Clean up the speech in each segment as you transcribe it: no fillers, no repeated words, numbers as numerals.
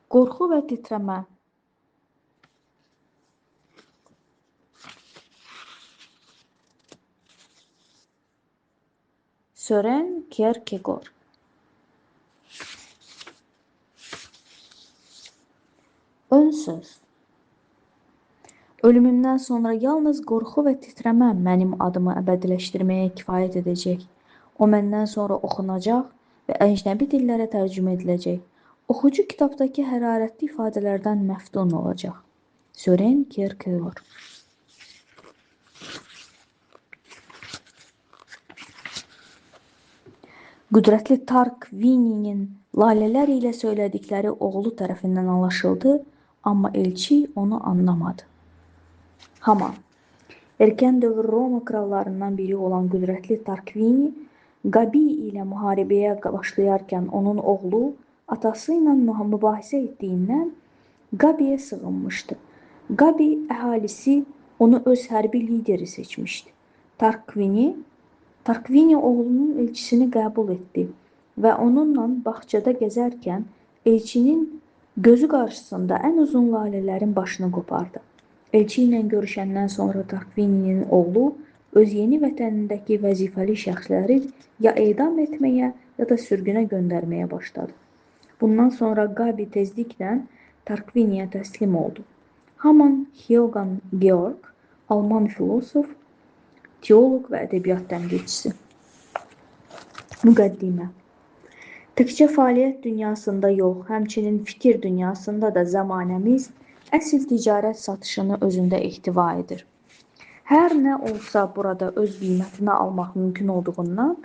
Qorxu və titrəmə. Søren Kierkegaard. Ön söz. Ölümümdən sonra yalnız qorxu və titrəmə mənim adımı əbədiləşdirməyə kifayət edəcək. O məndən sonra oxunacaq və əcnəbi dillərə tərcümə ediləcək. Oxucu kitabdakı hərarətli ifadələrdən məftun olacaq. Søren Kierkegaard. Qüdrətli Tarquininin lalələr ilə söylədikləri oğlu tərəfindən anlaşıldı, amma elçi onu anlamadı. Haman. Erkən dövr Roma krallarından biri olan qüdrətli Tarquini, Qabi ilə müharibəyə başlayarkən onun oğlu atası ilə mübahisə etdiyindən Qabiyə sığınmışdı. Qabi əhalisi onu öz hərbi lideri seçmişdi. Tarquini oğlunun elçisini qəbul etdi və onunla bağçada gəzərkən elçinin gözü qarşısında ən uzun lalələrin başını qopardı. Elçi ilə görüşəndən sonra Tarquininin oğlu öz yeni vətənindəki vəzifəli şəxsləri ya edam etməyə, ya da sürgünə göndərməyə başladı. Bundan sonra Qabi tezliklə Tarquiniyə təslim oldu. Haman Johann Georg, Alman filosof, teoloq və ədəbiyyat tənqidçisi. Müqəddimə. Təkcə fəaliyyət dünyasında yox, həmçinin fikir dünyasında da zəmanəmiz əsl ticarət satışını özündə ehtiva edir. Hər nə olsa burada öz qiymətini almaq mümkün olduğundan,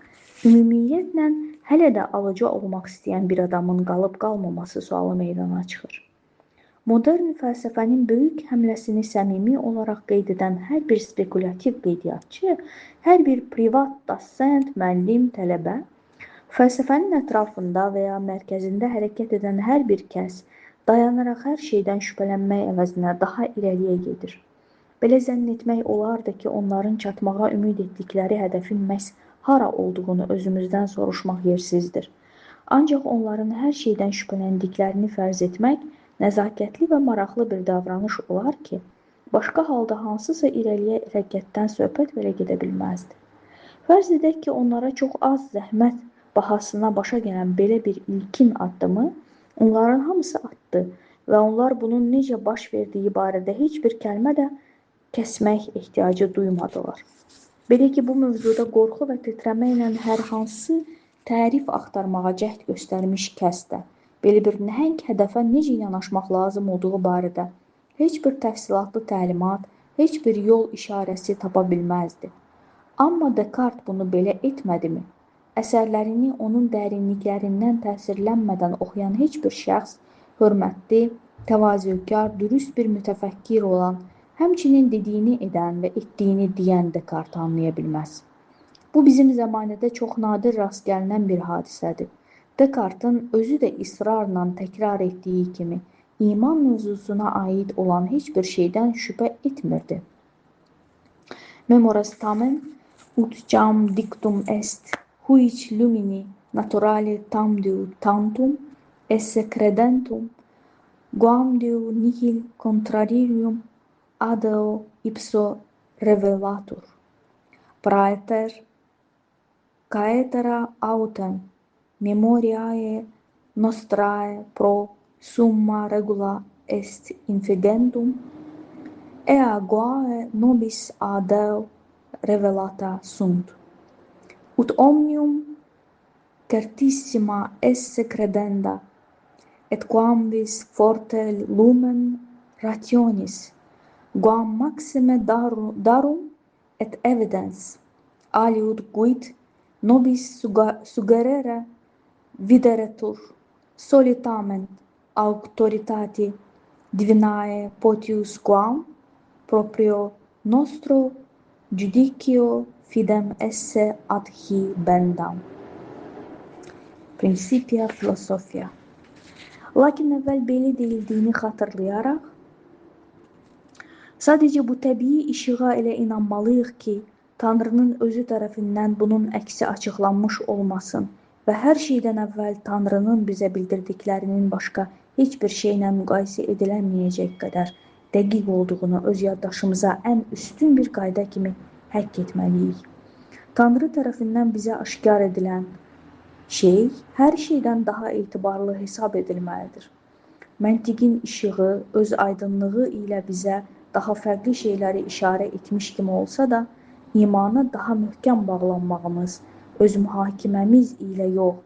ümumiyyətlə hələ də alıcı olmaq istəyən bir adamın qalıb-qalmaması sualı meydana çıxır. Modern fəlsəfənin böyük həmləsini səmimi olaraq qeyd edən hər bir spekulyativ qeydiyyatçı, hər bir privat dosent, müəllim, tələbə, fəlsəfənin ətrafında və ya mərkəzində hərəkət edən hər bir kəs dayanaraq hər şeydən şübhələnmək əvəzinə daha irəliyə gedir. Belə zənn etmək olardı ki, onların çatmağa ümid etdikləri hədəfin məhz hara olduğunu özümüzdən soruşmaq yersizdir. Ancaq onların hər şeydən şübhələndiklərini fərz etmək nəzakətli və maraqlı bir davranış olar ki, başqa halda hansısa irəliyə hərəkətdən söhbət belə gedə bilməzdi. Fərz edək ki, onlara çox az zəhmət bahasına başa gələn belə bir ilkin addımı onların hamısı atdı və onlar bunun necə baş verdiyi barədə heç bir kəlmə də kəsmək ehtiyacı duymadılar. Belə ki, bu mövzuda qorxu və titrəmə ilə hər hansı tərif axtarmağa cəhd göstərmiş kəs də belə bir nəhəng hədəfə necə yanaşmaq lazım olduğu barədə heç bir təfsilatlı təlimat, heç bir yol işarəsi tapa bilməzdi. Amma Dekart bunu belə etmədimi? Əsərlərini onun dərinliklərindən təsirlənmədən oxuyan heç bir şəxs hörmətli, təvazökar, dürüst bir mütəfəkkir olan, həmçinin dediyini edən və etdiyini deyən Dekartı anlaya bilməz. Bu bizim zəmanədə çox nadir rast gəlinən bir hadisədir. Dekartın özü də israrla təkrar etdiyi kimi iman mövzusuna aid olan heç bir şeydən şübhə etmirdi. Memores tamen ut jam dictum est huic lumini naturale tamdiu tantum esse credentum quamdiu nihil contrarium adeo ipso revelatur. Praeter caetera autem memoriae nostrae pro summa regula est infigendum, ea quae nobis a Deo revelata sunt. Ut omnium certissima esse credenda, et quamvis forte lumen rationis, quam maxime darum et evidens, aliud quid nobis suggerere videretur, soli tamen auctoritati divinae potius quam proprio nostro judicio fidem esse ad hibendam. Principia Filosofia. Lakin əvvəl belə deyildiyini xatırlayaraq, sadəcə bu təbii işığa elə inanmalıyıq ki, Tanrının özü tərəfindən bunun əksi açıqlanmış olmasın və hər şeydən əvvəl Tanrının bizə bildirdiklərinin başqa heç bir şeylə müqayisə ediləməyəcək qədər dəqiq olduğunu öz yaddaşımıza ən üstün bir qayda kimi həkk etməliyik. Tanrı tərəfindən bizə aşkar edilən şey hər şeydən daha etibarlı hesab edilməlidir. Məntiqin işığı öz aydınlığı ilə bizə daha fərqli şeyləri işarə etmiş kimi olsa da, imana daha möhkəm bağlanmağımız öz mühakiməmiz ilə yox,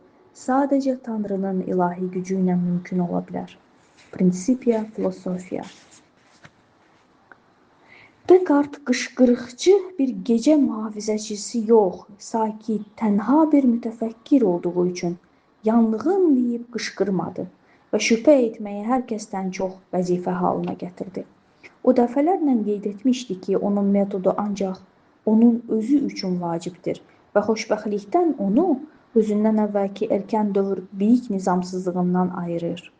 sadəcə Tanrının ilahi gücü ilə mümkün ola bilər. Principia Philosophia. Dekart qışqırıqçı bir gecə mühafizəçisi yox, sakit, tənha bir mütəfəkkir olduğu üçün yanlığım deyib qışqırmadı və şübhə etməyi hər kəsdən çox vəzifə halına gətirdi. O dəfələrlə qeyd etmişdi ki, onun metodu ancaq onun özü üçün vacibdir və xoşbəxtlikdən onu özündən əvvəlki erkən dövr bilik nizamsızlığından ayırır.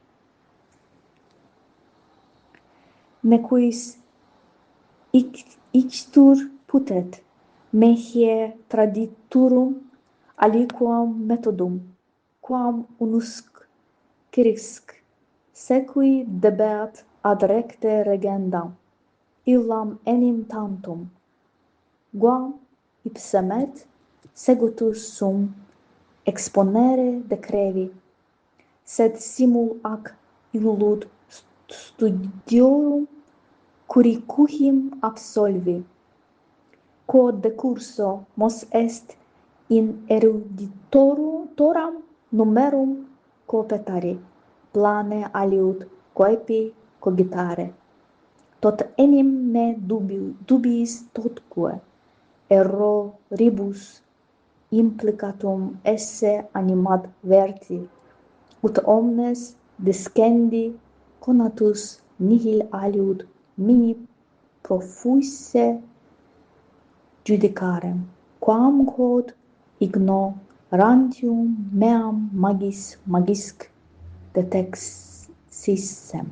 Ne quis ictur putet, mehie traditurum aliquam metodum, quam unusque crisque, sequi debeat ad recte regendam, illam enim tantum, quam ipsemet secutus sum exponere decrevi, sed simul ac illud studiorum curriculum absolvi, quod decurso mos est in eruditorum numerum coopetari, plane aliud coepi cogitare. Tot enim me dubiis totque erroribus implicatum esse animadverti, ut omnes descendi conatus nihil aliud mihi profuisse judicarem, quam quod ignorantium meam magis magisque detexissem.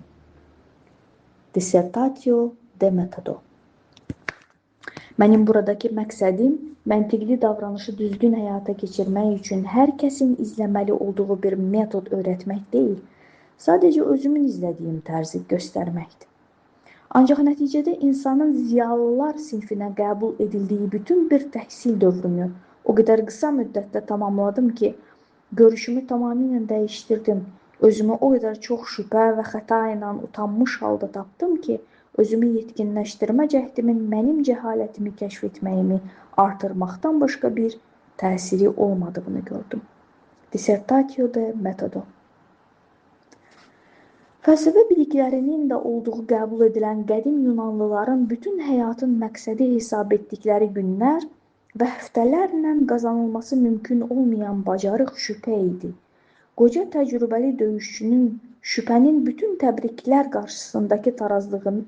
Dissertatio de metodo. Mənim buradakı məqsədim məntiqli davranışı düzgün həyata keçirmək üçün hər kəsin izləməli olduğu bir metod öyrətmək deyil, sadəcə özümün izlədiyim tərzi göstərməkdir. Ancaq nəticədə insanın ziyalılar sinfinə qəbul edildiyi bütün bir təhsil dövrünü o qədər qısa müddətdə tamamladım ki, görüşümü tamamilə dəyişdirdim. Özümü o qədər çox şübhə və xəta ilə utanmış halda tapdım ki, özümü yetkinləşdirmə cəhdimin mənim cəhalətimi kəşf etməyimi artırmaqdan başqa bir təsiri olmadığını gördüm. Dissertatio de metodo. Fəlsəfə biliklərinin də olduğu qəbul edilən qədim Yunanlıların bütün həyatın məqsədi hesab etdikləri günlər və həftələrlə qazanılması mümkün olmayan bacarıq şübhə idi. Qoca təcrübəli döyüşçünün şübhənin bütün təbriklər qarşısındakı tarazlığını,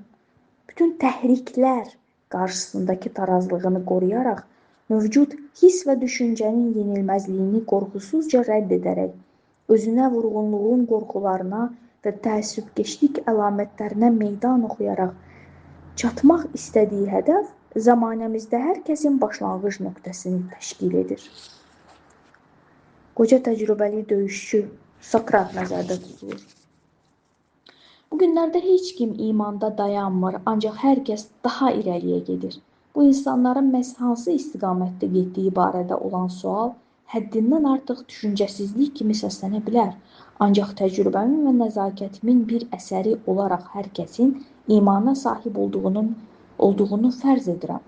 bütün təhriklər qarşısındakı tarazlığını qoruyaraq mövcud hiss və düşüncənin yenilməzliyini qorxusuzca rədd edərək, özünə vurğunluğun qorxularına və təəssübkeşlik əlamətlərinə meydan oxuyaraq çatmaq istədiyi hədəf zəmanəmizdə hər kəsin başlanğıc nöqtəsini təşkil edir. Qoca təcrübəli döyüşçü Sokrat nəzərdə tutulur. Bu günlərdə heç kim imanda dayanmır, ancaq hər kəs daha irəliyə gedir. Bu insanların məhz hansı istiqamətdə getdiyi barədə olan sual həddindən artıq düşüncəsizlik kimi səslənə bilər. Ancaq təcrübəmin və nəzakətimin bir əsəri olaraq hər kəsin imana sahib olduğunu fərz edirəm.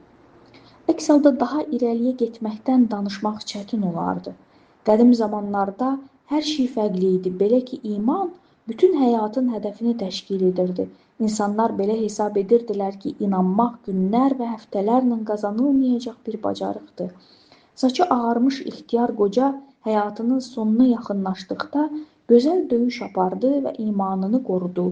Əks halda daha irəliyə getməkdən danışmaq çətin olardı. Qədim zamanlarda hər şey fərqli idi, belə ki, iman bütün həyatın hədəfini təşkil edirdi. İnsanlar belə hesab edirdilər ki, inanmaq günlər və həftələrlə qazanılmayacaq bir bacarıqdır. Saçı ağarmış ixtiyar qoca həyatının sonuna yaxınlaşdıqda gözəl döyüş apardı və imanını qorudu.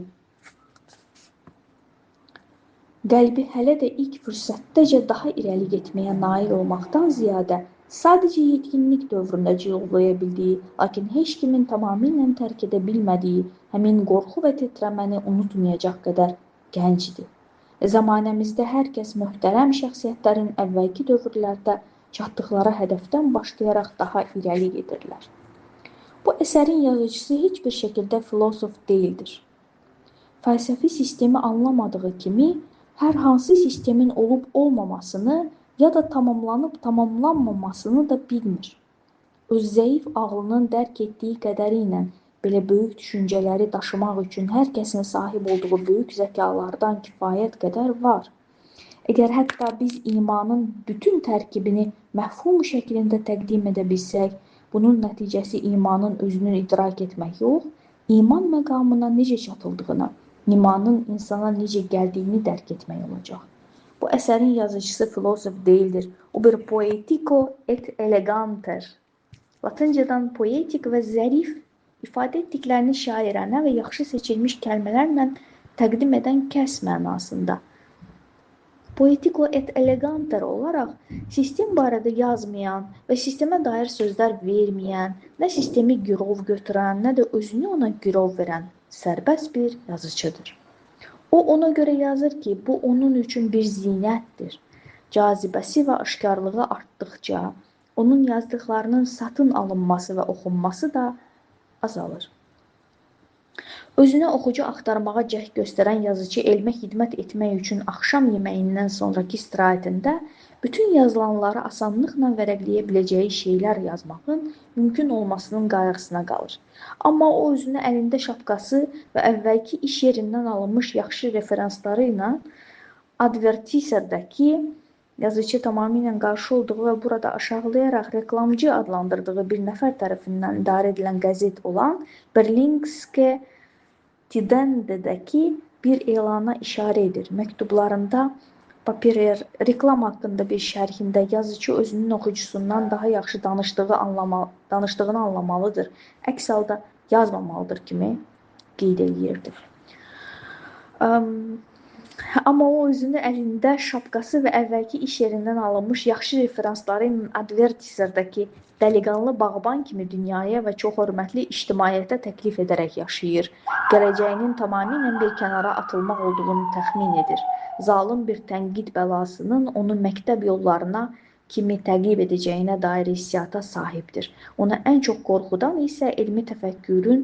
Qəlbi hələ də ilk fürsətdəcə daha irəli getməyə nail olmaqdan ziyadə sadəcə yetkinlik dövründə cilovlaya bildiyi, lakin heç kimin tamamilə tərk edə bilmədiyi həmin qorxu və titrəməni unutmayacaq qədər gəncdir. Zəmanəmizdə hər kəs möhtərəm şəxsiyyətlərin əvvəlki dövrlərdə çatdıqları hədəfdən başlayaraq daha irəli gedirlər. Bu Əsərin yazıcısı heç bir şəkildə filosof deyildir. Fəlsəfi sistemi anlamadığı kimi, hər hansı sistemin olub olmamasını ya da tamamlanıb tamamlanmamasını da bilmir. Öz zəif ağlının dərk etdiyi qədəri ilə belə böyük düşüncələri daşımaq üçün hər kəsin sahib olduğu böyük zəkalardan kifayət qədər var. Əgər hətta biz imanın bütün tərkibini məfhum şəklində təqdim edə bilsək, bunun nəticəsi imanın özünü idrak etmək yox, iman məqamına necə çatıldığını, imanın insana necə gəldiyini dərk etmək olacaq. Bu əsərin yazıcısı filosof deyildir. O bir poetico et eleganter. Latıncadan poetik və zərif ifadə etdiklərini şairənə və yaxşı seçilmiş kəlmələrlə təqdim edən kəs mənasında. Poetico et eleganter olaraq sistem barədə yazmayan və sistemə dair sözlər verməyən, nə sistemi girov götürən, nə də özünü ona girov verən sərbəst bir yazıçıdır. O ona görə yazır ki, bu onun üçün bir zinətdir. Cazibəsi və aşkarlığı artdıqca, onun yazdıqlarının satın alınması və oxunması da azalır. Özünə oxucu axtarmağa cəhd göstərən yazıcı elmə xidmət etmək üçün axşam yeməyindən sonrakı istirahətində bütün yazılanları asanlıqla vərəqləyə biləcəyi şeylər yazmağın mümkün olmasının qayğısına qalır. Amma o özünü əlində şapkası və əvvəlki iş yerindən alınmış yaxşı referansları ilə Advertiserdəki yazıcı tamamilə qarşı olduğu və burada aşağılayaraq reklamcı adlandırdığı bir nəfər tərəfindən idarə edilən qəzet olan Berlingske Tidendedəki bir elana işarə edir. Məktublarında Papirer reklam haqqında bir şərhində yazıcı özünün oxucusundan daha yaxşı danışdığını anlamalıdır. Əks halda yazmamalıdır kimi qeyd eləyirdi. Amma o özünü əlində şapkası və əvvəlki iş yerindən alınmış yaxşı referansları ilə Advertiserdəki dəliqanlı bağban kimi dünyaya və çox hörmətli ictimaiyyətə təklif edərək yaşayır. Gələcəyinin tamamilə bir kənara atılmaq olduğunu təxmin edir. Zalım bir tənqid bəlasının onu məktəb yollarına kimi təqib edəcəyinə dair hissiyata sahibdir. Ona ən çox qorxudan isə elmi təfəkkürün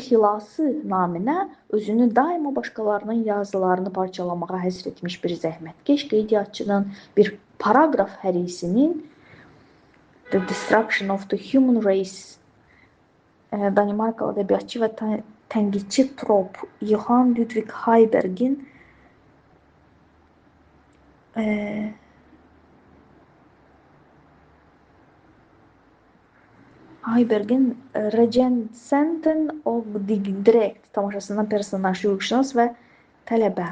xilası naminə özünü daima başqalarının yazılarını parçalamağa həsr etmiş bir zəhmətkeş qeydiyyatçının bir paraqraf hərisinin The Destruction of the Human Race Danimarkalı ədəbiyyatçı və tənqidçi Trop Johan Ludvig Heibergin Recensenten og Direkt tamaşasından personaj, hüquqşünas və tələbə.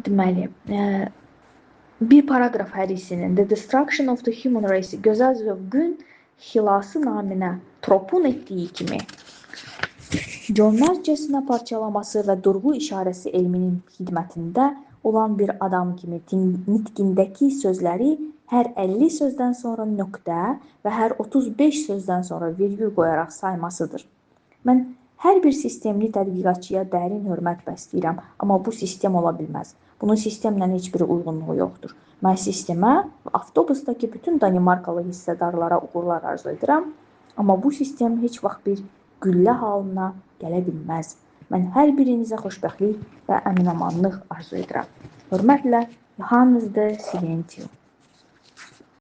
Deməli, bir paraqraf hərisinin The Destruction of the Human Race gözəl zövqün xilası naminə Tropun etdiyi kimi cömərtcəsinə parçalaması və durğu işarəsi elminin xidmətində olan bir adam kimi nitqindəki sözləri hər 50 sözdən sonra nöqtə və hər 35 sözdən sonra virgül qoyaraq saymasıdır. Mən hər bir sistemli tədqiqatçıya dərin hörmət bəsləyirəm, amma bu sistem ola bilməz. Bunun sistemlə heç bir uyğunluğu yoxdur. Mən sistemə və avtobusdakı bütün Danimarkalı hissədarlara uğurlar arzu edirəm, amma bu sistem heç vaxt bir güllə halına gələ bilməz. Mən hər birinizə xoşbəxtlik və əminamanlıq arzu edirəm. Hörmətlə, Johannes de Silentio.